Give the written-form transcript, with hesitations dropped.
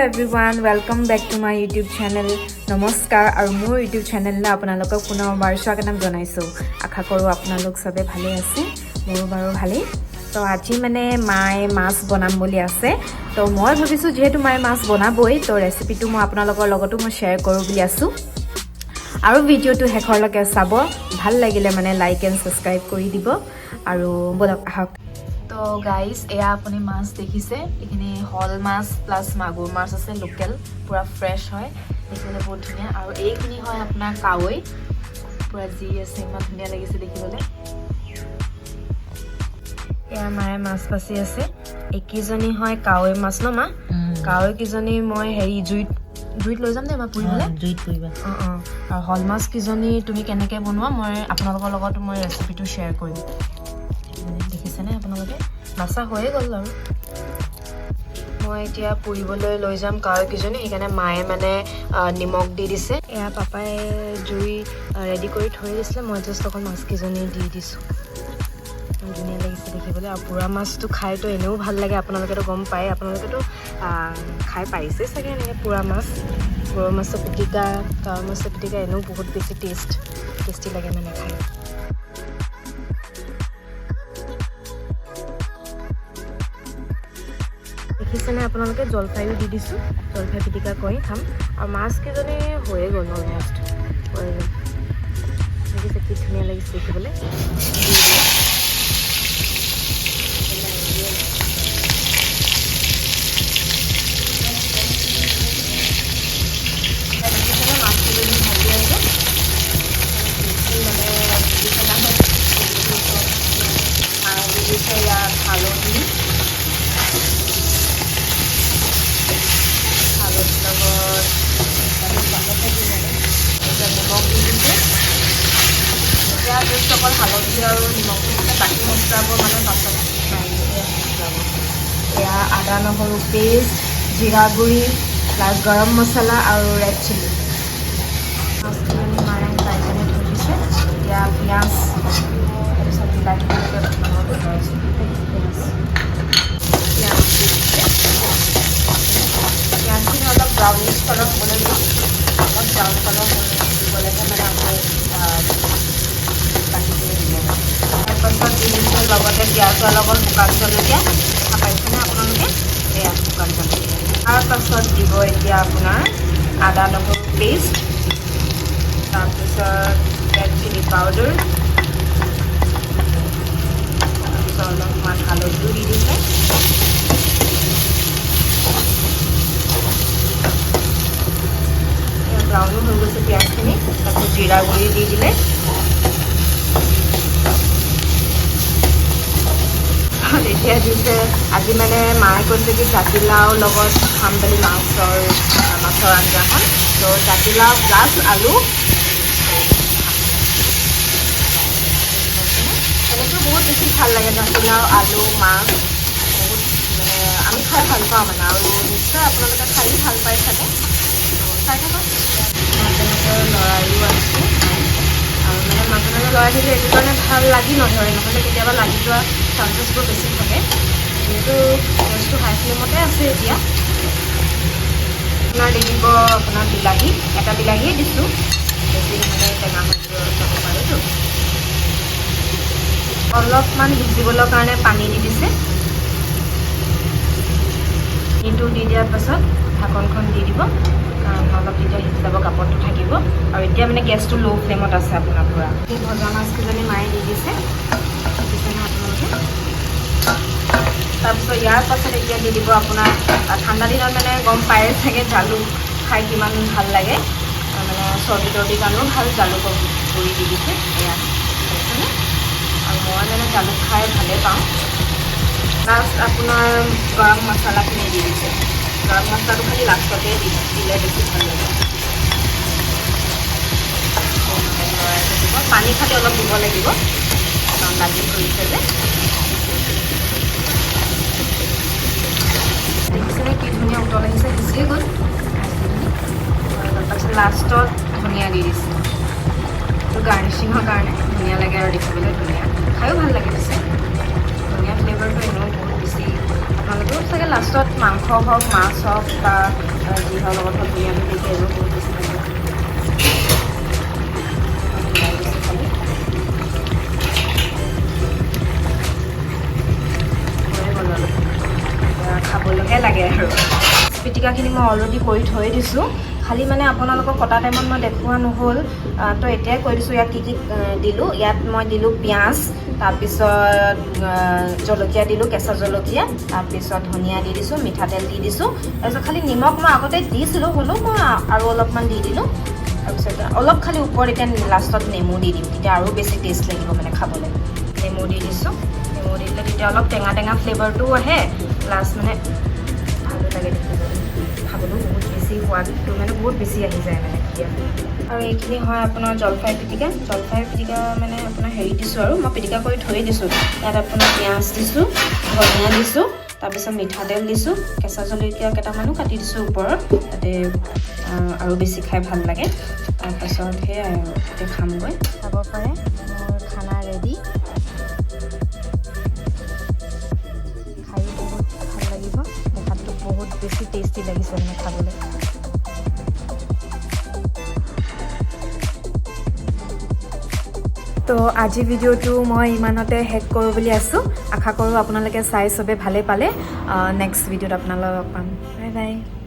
Everyone, welcome back to my YouTube channel. নমস্কাৰ আৰু মোৰ ইউটিউব চেনেললৈ আপোনালোকক পুনৰবাৰ স্বাগতম জনাইছোঁ। আশা কৰোঁ আপোনালোক চবে ভালেই আছে। মোৰো বাৰু ভালেই। তো আজি মানে মায়ে মাছ বনাম বুলি আছে। তো মই ভাবিছোঁ, যিহেতু মায়ে মাছ বনাবই, তো ৰেচিপিটো মই আপোনালোকৰ লগতো মই শ্বেয়াৰ কৰোঁ বুলি আছোঁ। আৰু ভিডিঅ'টো শেষৰলৈকে চাব, ভাল লাগিলে মানে লাইক এণ্ড ছাবস্ক্ৰাইব কৰি দিব। আৰু ব'লক, আহক। তো গাইজ, এয়া আপুনি মাছ দেখিছে। এইখিনি শ'ল মাছ প্লাছ মাগুৰ মাছ আছে, লোকেল, পূৰা ফ্ৰেছ হয়, দেখিবলৈ বহুত ধুনীয়া। আৰু এইখিনি হয় আপোনাৰ কাৱৈ, পূৰা যি আছে, ইমান ধুনীয়া লাগিছে দেখিবলৈ। এয়া মায়ে মাছ বাচি আছে। এইকেইজনী হয় কাৱৈ মাছ ন মা? কাৱৈ কেইজনী মই হেৰি জুইত লৈ যাম দেই মা, পুৰিবলৈ। জুইত পুৰিবা। অঁ, আৰু শ'ল মাছ কেইজনী তুমি কেনেকৈ বনোৱা, মই আপোনালোকৰ লগত মই ৰেচিপিটো শ্বেয়াৰ কৰিম। মানে দেখিছেনে আপোনালোকে, বাচা হৈয়ে গ'ল। আৰু মই এতিয়া পুৰিবলৈ লৈ যাম কাৱৈ কেইজনী, সেইকাৰণে মায়ে মানে নিমখ দি দিছে। এয়া পাপাই জুই ৰেডি কৰি থৈ দিছিলে, মই জাষ্ট অকল মাছকেইজনী দি দিছোঁ। ইমান ধুনীয়া লাগিছে দেখিবলৈ। আৰু পোৰা মাছটো খাইতো এনেও ভাল লাগে, আপোনালোকেতো গম পায়। আপোনালোকেতো খাই পাইছে চাগে এনেকৈ পোৰা মাছ। গৰৈ মাছৰ পিটিকা, কাৱৈ মাছৰ পিটিকা এনেও বহুত বেছি টেষ্টি লাগে মানে খাই। দেখিছেনে আপোনালোকে, জলফাইও দি দিছোঁ, জলফাই পিটিকা কৰি খাম। আৰু মাছকেইজনী হৈয়ে গ'ল, অলমষ্ট হৈ গ'ল। দেখিছে কি ধুনীয়া লাগিছে দেখিবলৈ। দি দিয়ে। দেখিছেনে, মাছকেইজনী ভাজি আছোঁ। বেছি মানে মায়ে দি দিছে ইয়াত হালধি, হালধিৰ লগত পাছতহে দিম আৰু। এতিয়া নিমখ দি দিছে। এতিয়া জাষ্ট অকল হালধি আৰু নিমখটো দিছে, বাকী মছলাবোৰ মানে পাছত মাৰি দিয়ে মছলাবোৰ। এয়া আদা নহৰু পেষ্ট, জিৰা গুড়ি প্লাছ গৰম মছলা আৰু ৰেড চিলি। মাছখিনি মায়ে ফ্ৰাই কেনে থৈ দিছে। এতিয়া পিঁয়াজ, তাৰপিছত বিলাহী, এনেকৈ বনাব বনাইছোঁ। পিঁয়াজ দি দিছে। পিঁয়াজখিনি অলপ ব্ৰাউনিছ কালাৰ হ'বলৈ দিম। অলপ ব্ৰাউন কালাৰ হ'বলৈ গ'লেহে মানে আকৌ বাকীখিনি দিব। তাৰপাছত দি দিছে লগতে পিঁয়াজৰ লগত শুকান জলকীয়া। দেখা পাইছেনে আপোনালোকে? এয়া শুকান জলকীয়া। তাৰপাছত দিব এতিয়া আপোনাৰ আদা নহৰু পেষ্ট, তাৰপিছত ৰেড চিলি পাউডাৰ, তাৰপিছত অলপমান হালধিও দি দিছে। ব্ৰাউনো হৈ গৈছে পিঁয়াজখিনি। তাৰপিছত জিৰা গুড়ি দি দিলে। এতিয়া দিছে, আজি মানে মায়ে কৈছে কি জাতিলাও লগত খাম বুলি মাছৰ আঞ্জাখন। ত' জাতিলাও প্লাছ আলু এনেকৈও বহুত বেছি ভাল লাগে। জাতিলাও, আলু, মাছ বহুত মানে আমি খাই ভাল পাওঁ মানে, আৰু নিশ্চয় আপোনালোকে খায়ো ভাল পায় চাগে। ত' চাই থাকক। মাজে মাজে লৰায়ো আছোঁ। আৰু মানে মাজে মাজে লৰাই থাকিলে এইটো কাৰণে ভাল লাগি নধৰে, নহ'লে কেতিয়াবা লাগি যোৱা চান্সেছবোৰ বেছি থাকে। যিহেতু গেছটো হাই ফ্লেমতে আছে। এতিয়া আপোনাৰ দি দিব আপোনাৰ বিলাহী, এটা বিলাহীয়ে দিছোঁ, বেছি নহ'লে টেঙা হৈ যাব পাৰেতো। অলপমান সিজিবলৈ কাৰণে পানী দি দিছে। পানীটো দি দিয়াৰ পাছত ঢাকনখন দি দিব, কাৰণ অলপ তেতিয়া সিজি যাব, কাপোৰটো থাকিব। আৰু এতিয়া মানে গেছটো ল' ফ্লেমত আছে আপোনাৰ পূৰা। এই ভজা মাছকেইজনী মায়ে দি দিছে, দেখিছেনে আপোনালোকে? তাৰপিছত ইয়াৰ পাছত এতিয়া দি দিব আপোনাৰ, ঠাণ্ডা দিনত মানে গম পায়ে চাগে জালুক খাই কিমান ভাল লাগে, মানে চৰ্দি তৰ্দিৰ কাৰণেও ভাল। জালুকৰ গুড়ি দি দিছে, এয়া দেখিছেনে? আৰু মই মানে জালুক খাই ভালেই পাওঁ। লাষ্ট আপোনাৰ গৰম মছলাখিনি দি দিছে। গৰম মছলাটো খালি লাষ্টতে দি দিলে বেছি ভাল লাগে। লৰাই থাকিব। পানী খালি অলপ দিব লাগিব, কাৰণ লাগি ধৰিছে যে। দেখিছেনে কি ধুনীয়া উতল আহিছে, সিজিয়ে গ'ল মাছখিনি। তাৰপিছত লাষ্টত ধনিয়া দি দিছে, এইটো গাৰ্নিচিঙৰ কাৰণে ধুনীয়া লাগে আৰু দেখিবলৈ ধুনীয়া, খায়ো ভাল লাগে। পিছে ধনিয়া ফ্লেভাৰটো এনেও বহুত বেছি। আপোনালোকেও চাগে লাষ্টত মাংস হওক, মাছ হওক বা যিহৰ লগত হওক ধনিয়াটো দি দিলে বহুত বেছি ভাল লাগে। মিলাই দিছোঁ খালি। হৈয়ে গ'ল আৰু, এতিয়া খাবলৈহে লাগে। আৰু পিটিকাখিনি মই অলৰেডি কৰি থৈ দিছোঁ, খালি মানে আপোনালোকক কটা টাইমত মই দেখুওৱা নহ'ল। তো এতিয়াই কৈ দিছোঁ ইয়াত কি কি দিলোঁ। ইয়াত মই দিলোঁ পিঁয়াজ, তাৰপিছত জলকীয়া দিলোঁ, কেঁচা জলকীয়া, তাৰপিছত ধনিয়া দি দিছোঁ, মিঠাতেল দি দিছোঁ। তাৰপিছত খালি নিমখ মই আগতে দিছিলোঁ, হ'লেও মই আৰু অলপমান দি দিলোঁ। তাৰপিছত অলপ খালি ওপৰত এতিয়া লাষ্টত নেমু দি দিম, তেতিয়া আৰু বেছি টেষ্ট লাগিব মানে খাবলৈ। নেমু দি দিছোঁ। নেমু দি দিলে তেতিয়া অলপ টেঙা টেঙা ফ্লেভাৰটোও আহে, প্লাছ মানে ভালো লাগে দেখিবলৈ, খাবলৈও বহুত বেছি সোৱাদটো মানে বহুত বেছি আহি যায় মানে তেতিয়া। আৰু এইখিনি হয় আপোনাৰ জলফাই পিটিকা। জলফাই পিটিকা মানে আপোনাৰ হেৰি দিছোঁ আৰু মই পিটিকা কৰি থৈ দিছোঁ। ইয়াত আপোনাৰ পিঁয়াজ দিছোঁ, ধনিয়া দিছোঁ, তাৰপিছত মিঠাতেল দিছোঁ, কেঁচা জলকীয়া কেইটামানো কাটি দিছোঁ ওপৰত, তাতে আৰু বেছি খাই ভাল লাগে। তাৰপাছত সেয়াই আৰু, এতিয়া খামগৈ। চাব পাৰে, মোৰ খানা ৰেডি। খায়ো বহুত ভাল লাগিব, দেখাততো বহুত বেছি টেষ্টি লাগিছে মানে খাবলৈ। তো আজি ভিডিঅ'টো মই ইমানতে শেষ কৰোঁ বুলি আছোঁ। আশা কৰোঁ আপোনালোকে চাই চবে ভালেই পালে। নেক্সট ভিডিঅ'ত আপোনালোকক পাম। Bye bye.